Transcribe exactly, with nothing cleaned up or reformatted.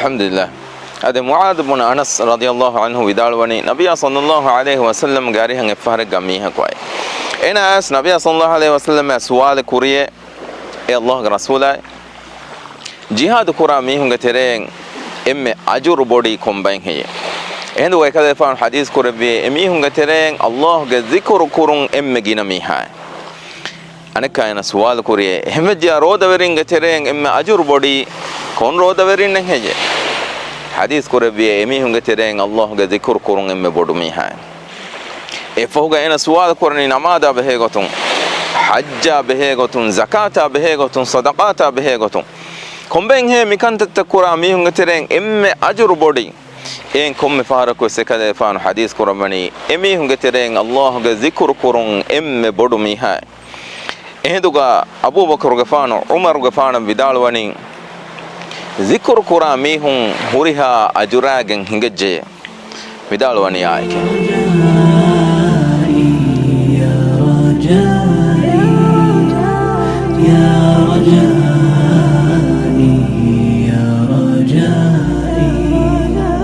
އަލްޙަމްދުލިއްލާހް. އަދި މުޢާޛު ބުނު އަނަސް ރަޟިޔަﷲ ޢަންހު ވިދާޅުވަނީ، ނަބިއްޔާ ޞައްލަﷲ ޢަލައިހި ވަސައްލަމްގެ އަރިހަށް އެއްފަހަރެއްގަ މީހަކު އައި. އޭނާ އައިސް ނަބިއްޔާ ޞައްލަﷲ ޢަލައިހި ވަސައްލަމަށް ސުވާލެއް ކުރިޔޭ، އޭ ﷲގެ ރަސޫލާއޭ، ޖިހާދު ކުރާ މީހުންގެ ތެރެއިން އެންމެ އަޖުރު ބޮޑީ ކޮންބައިން ހެއްޔޭ؟ އެހިނދު އެކަލޭފާނު ޙަދީޘް ކުރެއްވިޔޭ، އެ މީހުންގެ ތެރެއިން ﷲގެ ޒިކުރު ކުރުން އެންމެ ގިނަ މީހާއޭ. އަނެއްކާ އޭނަ ސުވާލު ކުރިޔޭ، އެހެންވެއްޖެޔާ ރޯދަވެރިންގެ ތެރެއިން އެންމެ އަޖުރު ބޮޑީ ކޮން ރޯދަވެރިންނެއް ހެއްޔޭ؟ ޙަދީޘް ކުރެއްވިޔޭ، އެމީހުންގެ ތެރެއިން ﷲގެ ޒިކުރު ކުރުން އެންމެ ބޮޑު މީހާއޭ. އެއަށްފަހުގަ އޭނަ ސުވާލު ކުރަނީ ނަމާދާ ބެހޭގޮތުން، ޙައްޖާ ބެހޭގޮތުން، ޒަކާތާ ބެހޭގޮތުން، ޞަދަޤާތާ ބެހޭގޮތުން، ކޮންބައިން ހޭ މިކަންތައްތައް ކުރާ މީހުންގެ ތެރެއިން އެންމެ އަޖުރު ބޮޑީ؟ އެއިން ކޮންމެ ފަހަރަކުވެސް އެކަލޭފާނު ޙަދީޘް ކުރައްވަނީ، އެމީހުންގެ ތެރެއިން ﷲގެ ޒިކުރު ކުރުން އެންމެ ބޮޑު މީހާއޭ. އެހިނދުގަ އަބޫބަކުރުގެފާނު، ޢުމަރުގެފާނަށް ވިދާޅުވަނީ، ޒިކުރު ކުރާ މީހުން ހުރިހާ އަޖުރާގެން ހިނގައްޖެޔޭ. ވިދާޅުވަނީ އާއެކޭ.